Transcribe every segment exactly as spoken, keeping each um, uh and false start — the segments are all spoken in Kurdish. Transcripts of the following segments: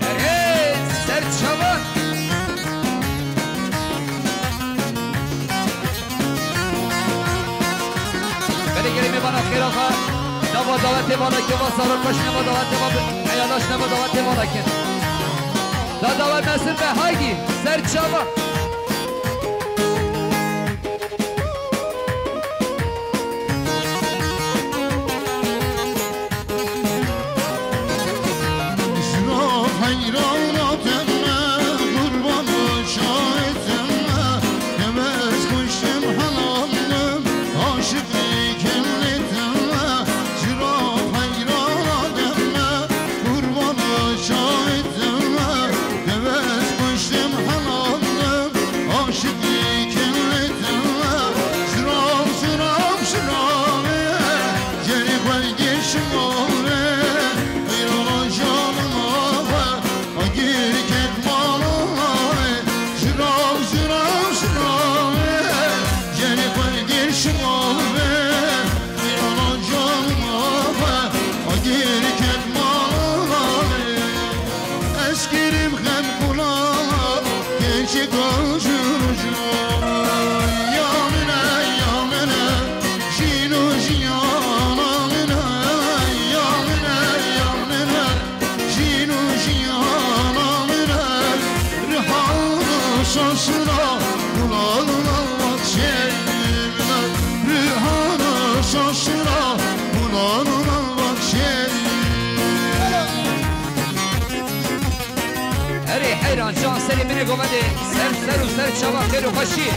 Erê, ser çavan. Belê gelê mêvana xêra xwe. Nava dawetê vana keva sara xweş, nava dawetê va bi eyalaş, nava dawetê vana kin. Da dawet mesin be, haydi, ser çavan. Erê heyran can serê binê govendê, ser ser û ser çava xêr û xweşî.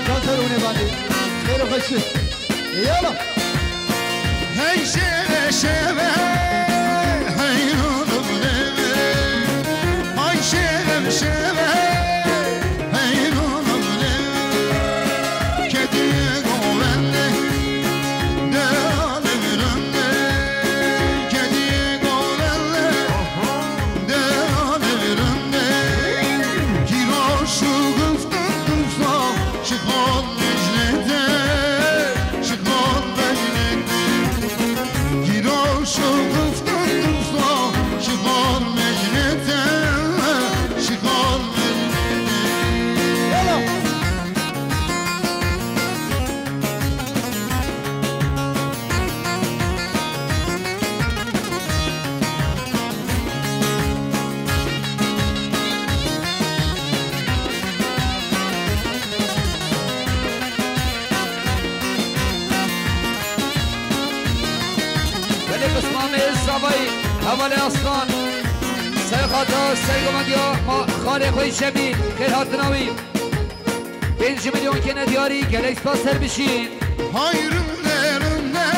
Şanslar û nevanê. Xêr û xweşî. Yala. Hey şeve şeve, hey oğlum deve. Ay şeve şeve, hey oğlum deve. Kediye govende, de alevinde. Kediye govende, de alevinde. Kiro şu gıfta gıfta, şıkon mecnete. Şixan mecnetê, giro şo gifta tufsa, şixan mecnetê, şixan mecnetê. Yala. Belê Bismamê Zavayî, hevalê Aslan. Ser xata, ser gomandiya ma xalê xwe Cemîl, xêr hatina wî. Pênc milyon kene diyarî, gelek spas ser bişîn. Hay rinde rinde,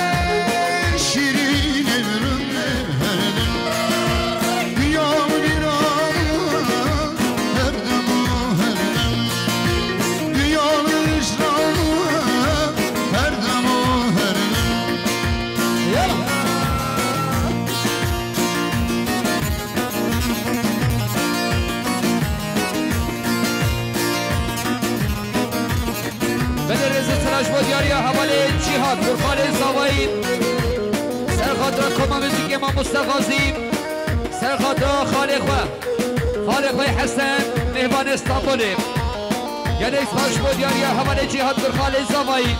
şîrînê rinde her dem. Diyar bîra her dem û her dem. Diyar hicran her dem û her dem. Yala. Belê rêzê tiraş bo diyariya hevalê Cîhat, Gurxalê Zavayî. Ser xatira koma muzîkê mamoste Xazî. Ser xatira xalê xwe. Xalê xwe Hesen, mêvanê Stenbolê. Gelek spas bo diyariya hevalê Cîhat, Gurxalê Zavayî.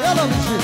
Yala biçî.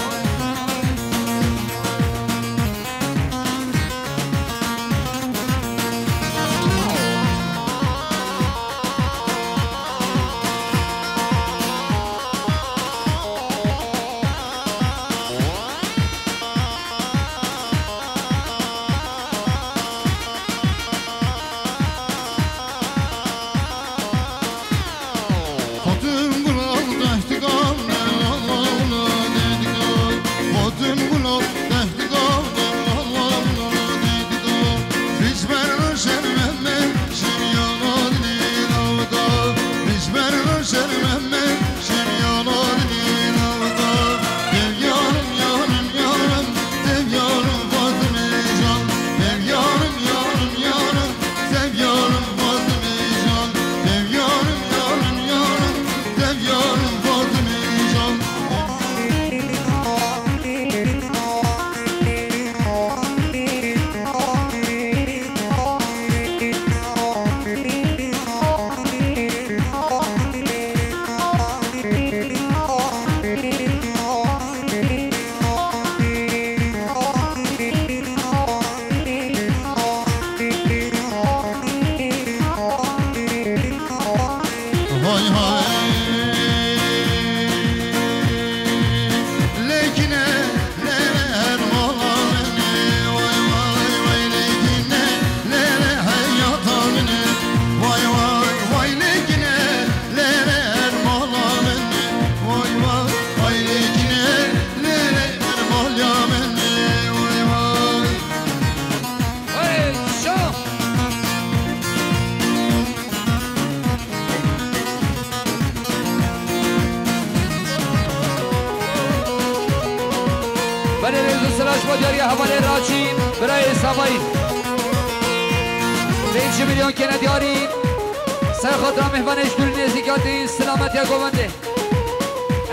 Belê rêz û silaş bo diyariya hevalê Raçî, birayê Savayî. Pênc milyon kene diyarî, ser xatira mêhvanê ji dûr nêzîkatî, silametiya govendê.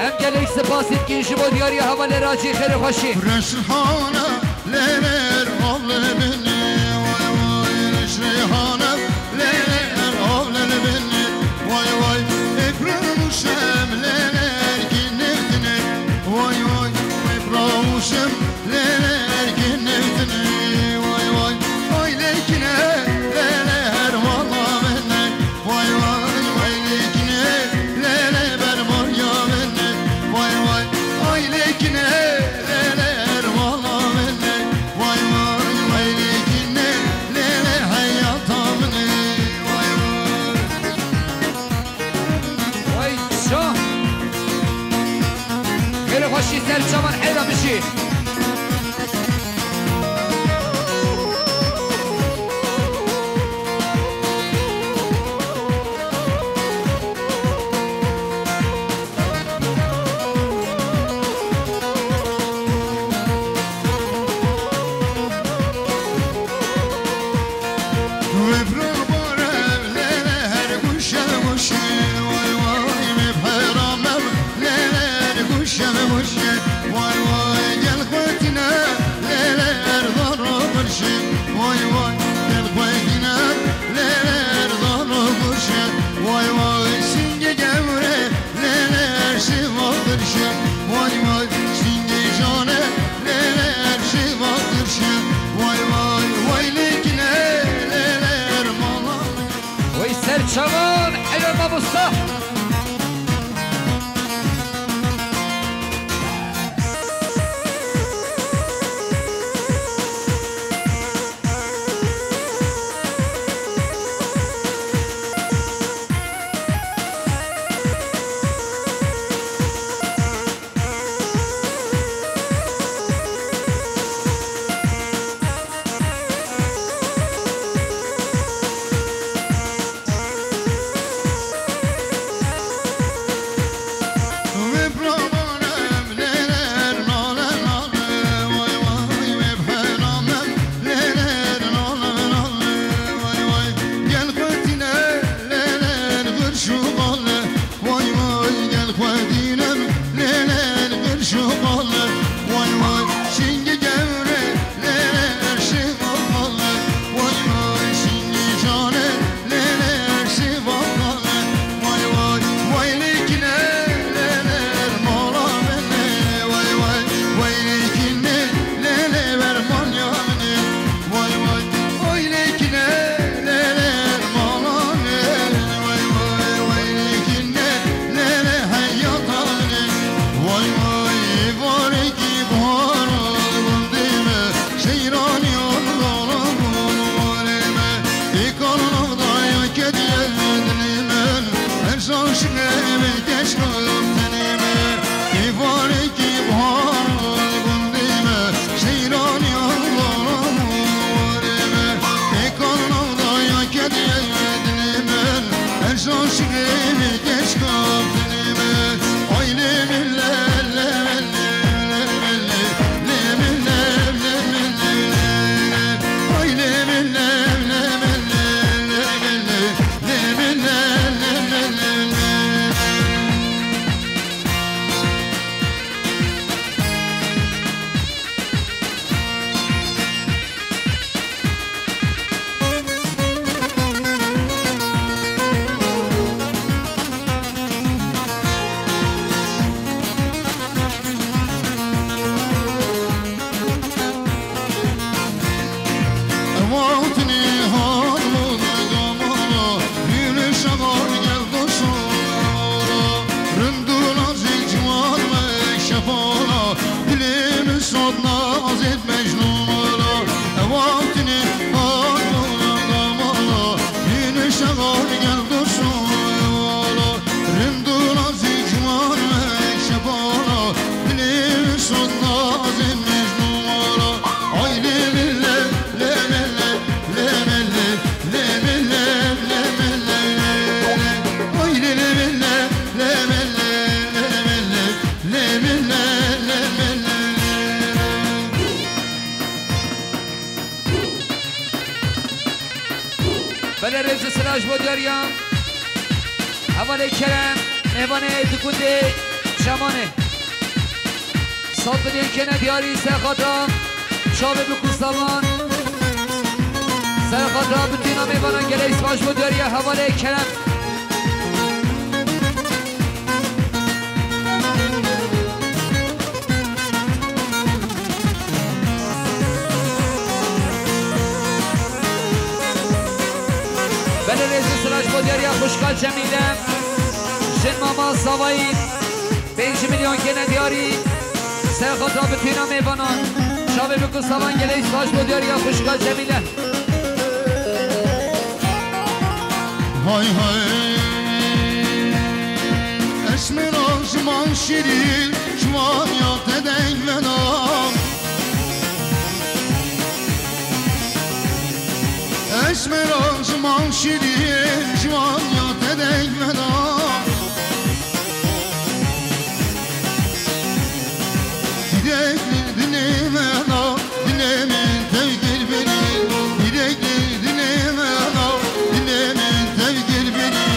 Em gelek spas dikin ji bo diyariya hevalê Raçî, xêr û xweşî. Reşhane lêler avle bini, vay vay, reşhane lêler avle bini, vay vay, ekrem û şem lêler kinirtine, vay vay, ekrem û şem lêler kinirtine, vay vay, ay lêkine lêler valla bini. Vay vay vay lêkine lêle ber morya bene. Vay vay ay lêkine lêle ervala bene. Vay vay vay lêkine lêle heyata bene. Vay vay. Vay şah. Gelin hoşi ser çaman heyra bişi. Vebra barev lele her guşe guşe, vay vay, vebhera mev lele her guşe guşe, vay vay, gel xwetine lele her zaro birşe, vay vay, gel xwetine lele her zaro birşe, vay vay, singê gewre lele her şiva birşe, vay vay, singê jane lele her şiva birşe, vay vay, vay lêkine lele her mala. Wey ser çavan, helal mamosta. Kediye dilê min, ez aşiqê vê keşka tenê me. Êvarekî bahar gundê me, seyranî Allah'a warê me. Ê karnavdaya kediye dilê min, ez aşiqê vê keşka tenê me. Ay lê min lê, lê min lê, lê min lê, lê min lê, lê min lê, lê min lê. Ay lê min lê, lê min lê, lê min lê. Ew awtinê hat min gamala, Yunus Agar gel dostum. Rind û nazî ciwan me şefala, dilê min sod nazê Mecnûn mala. Ew awtinê hat min gamala, Yunus Agar gel dostum. Rind û nazî ciwan me şefala, dilê min sod nazê Mecnûn mala. Ay lê min lê, lê min lê, lê min lê, lê min lê, lê min lê, lê, lê. Ay lê, lê min lê, lê min lê, lê min lê, lê min lê, lê min lê, lê. Belê rêz û silav ji bo diyariya hevalê Kerem, mêvanê di gundê Şemanê. Sed milyon kene diyarî, serxata çavê bi kustavan. Serxata bitîna mêvanan gelek spas ji bo diyariya hevalê Kerem. Belê rêz û silav ji bo diyariya xwişka Cemîle, jin mama Savayî, pênc milyon kene diyarî, serxata bitîna mêvanan, çavê bi kustavan gelek spas ji bo diyariya xwişka Cemîle. Hay hay. Esmera ziman şîrîn, ciwaniya te deng veda. Esmera ziman şîrîn, ciwaniya te deng veda. Dilek dilê me na, dilê min tevkir beni. Dilek dilê me na, dilê min tevkir beni.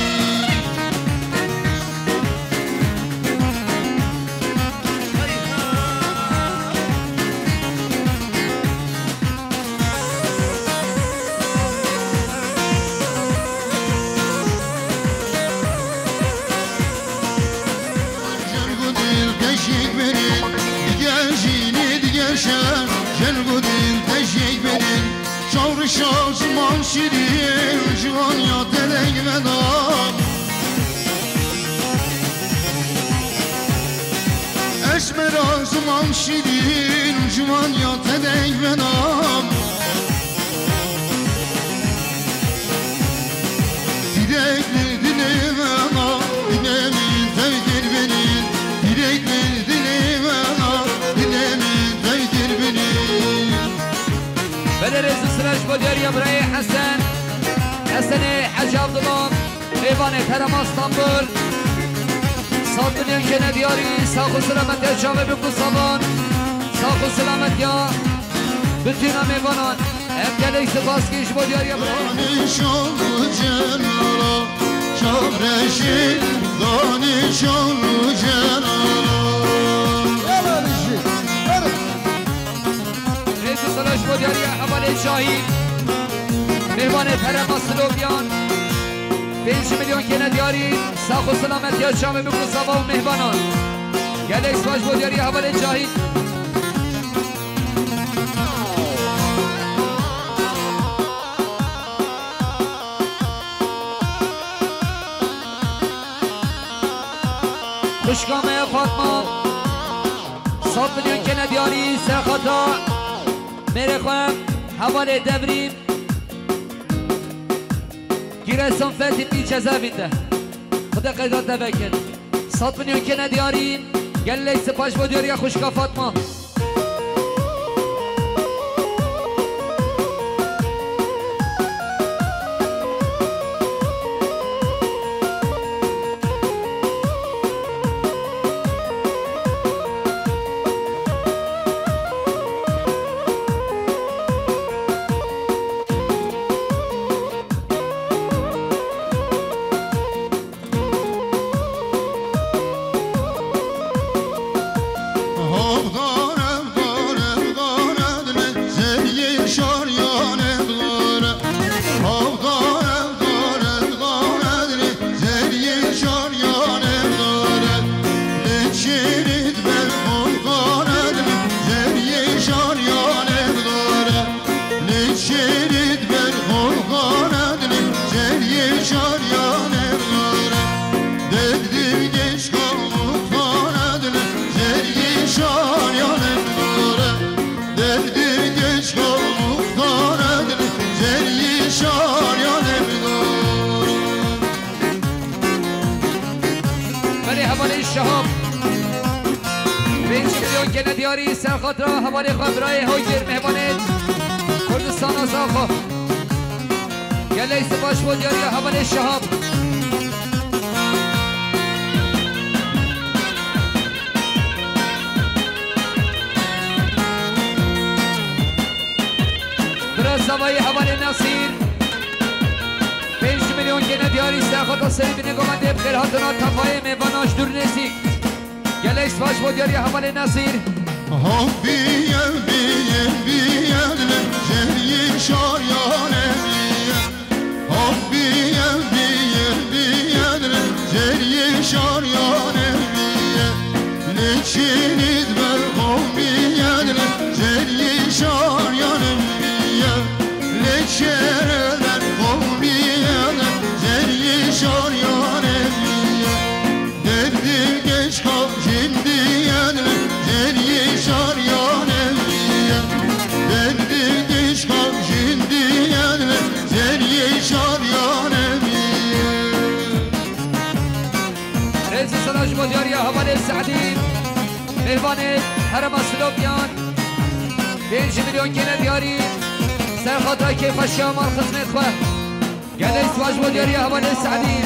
Jer ku dil teşyek berin, diger jînî diger şer. Jer ku dil teşyek berin, şawrişa ziman şîrîn, ciwaniya te deng veda. Esmera ziman şîrîn, ciwaniya te deng veda. Dilek dilê me na, dilê min tevkir benin. Dilek dilê me na, dilê min tevkir benin. Belê rêz û silav ji bo diyariya birayê Hesen. Hesenê Hecî Abdullah. Mêvanê Terema Stenbul. Sed milyon kene diyarî, sax û silametiya çavê bi kustavan. Sax û silametiya bitîna mêvanan. Em gelek spas kî ji bo diyariya. Danîşan û cenala, Şahreşî, danîşan û cenala. Rêz û silav ji bo diyariya hevalê Şahî. Mêvanê Terema Silopiyan. Pênc milyon kene diyarî, sax û silametiya çavê bi kustava û mêvanan. Gelek spas bo diyariya hevalê Cahît. Xwişka me ya Fatma, sed milyon kene diyarî, serxata mêrê xwe, hevalê Devrîm. Giresan Fetî Nî cezaevinde. Xwedê qeyda te vekin. Sed milyon kene diyarî. Gelek spas bo diyariya xwişka Fatma. Belê hevalê Şehab. Pênc milyon kene diyarî ser xatira hevalê xwe birayê Hogir mêvanê Kurdistana Zaxo. Gelek spas bo diyariya hevalê Şehab. Bira zavayê hevalê Nasîr. Pênc milyon kene diyarî ser xata serî binê gomendê bi xêrhatina tafayê mêvana ji dûr nêzîk. Gelek spas bo diyariya hevalê Nasîr. Hop biye, biye, biye, li cêrî şariyane biye. Hop biye, biye, biye, li cêrî şariyane biye. Li çînî dibe hop biye, li cêrî şariyane biye. Li çêreden hop biye, li cêrî şariyane biye. Derdê keşka jindiyan, zeriyê şariyan eviye. Derdê keşka jindiyan, zeriyê şariyan eviye. Rêzî sana ji bo diyariya hevalê Se'dî, mêvanê herema Silopiyan, pênc milyon kene diyarî, ser xata kêfa şiya mal xizmêt xwe. Gelek spas bo diyariya hevalê Se'dî.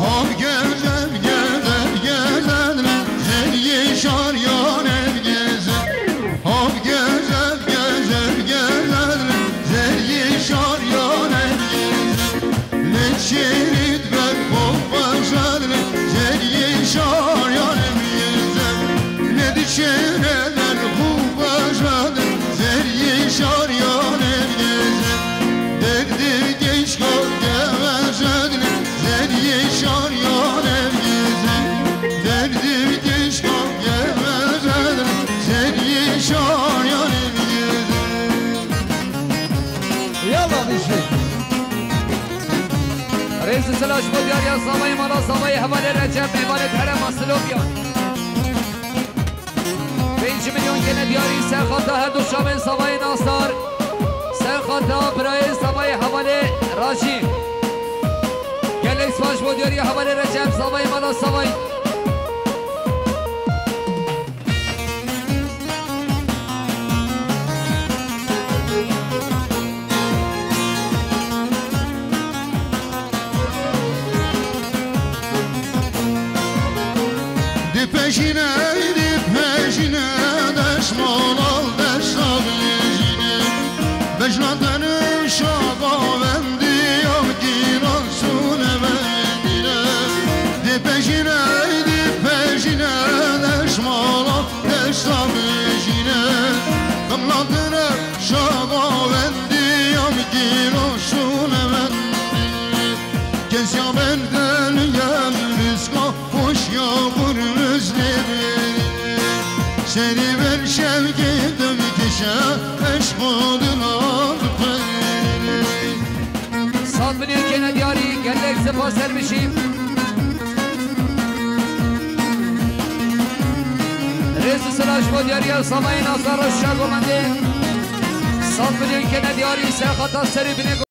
Hop geze, geze, geze, zeriyê şariyan ev geze. Hop geze, geze, geze, zeriyê şariyan ev geze. Li çêrî dibe xwe bajadir, zeriyê şariyan ev geze. Li di çêreden xwe bajadir, zeriyê şariyan ev geze. Derdê keşka gevejadir, zeriyê şariyan ev geze. Derdê keşka gevejadir, zeriyê şariyan ev geze. Yalla dişi. Rêz û silaş bo diyariya zavayê mala zavayê hevalê Recep, mêvanê herema Silopiyan. Pênc milyon kene diyarî ser xata her du çavên zavayê Nasar. Ser xata birayê zavayê hevalê Rajî. Gelek spas bo diyariya hevalê Recep, zavayê mala zavayê. Di pejîne, di pejîne deşmala deşta bijîne. Bejna te nişa bavendî ya gîna sûne mendîne. Di pejîne, di pejîne deşmala deşta bijîne. Xemlatine şaxavendiyan gîno şûne mendî. Kesya berdeliyen riska hoşya qurmuz nêbî. Serî ber şevkê dimkişe eşqo dinar peyî. Sed milyon kene diyarî, gelek spas her bijî. Silah ji bo diyariya Samayê Nazar Reşa Gomendê. Sal bidin kene diyarî serxata serê binê